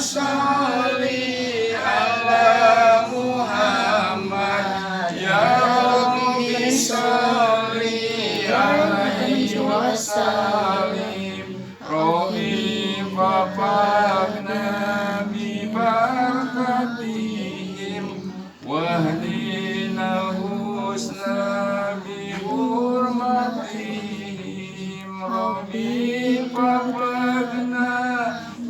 Sholli ala Muhammad. Ya Rabbi, sholli alaihi wasallim. Rabbi fafakna bi barakatihim wahdina husna bi hurmatihim. Rabbi fafakna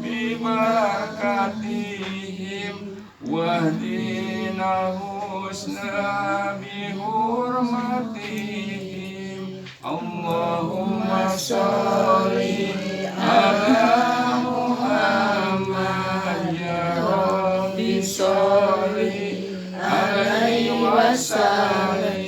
bi barakatihim wahdina husna bi hurmatihim. Allahumma sholli ala Muhammad. Ya Rabbi, sholli alaihi wasallim.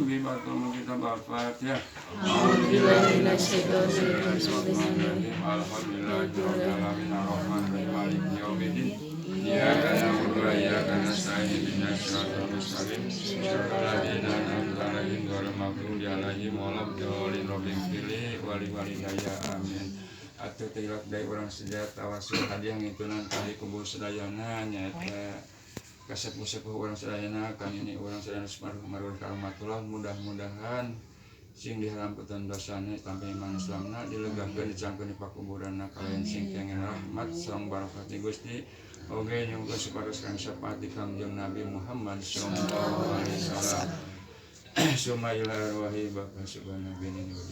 Bi batul kitab Al-Fatihah. Bismillahirrahmanirrahim. Alhamdulillahirabbil alamin arrahmanirrahim maliki yaumiddin. Iyyaka na'budu wa iyyaka nasta'in ihdinas siratal mustaqim siratal ladzina an'amta 'alaihim ghairil maghdubi 'alaihim waladdallin. Rabbighfirli wa liwalidayya, amin. Atuh tilak dari urang sadaya tawasul hadiah ngitunan ka kubur sadayana, nyaeta ka sepuh-sepuh urang sadayana, ka nini urang sadayana marhum ka mudah-mudahan sing diharamputan dosana sampai iman Islamna, dilegakeun, dicangkeun di pakuburanna kalian sing kenging rahmat sareng barokah ti Gusti. Oge nyungkeun supados kang syafaat di Kangjeng Nabi Muhammad sallallahu alaihi wasallam. Summa ila arwahi Bapak Subhanahu bin wa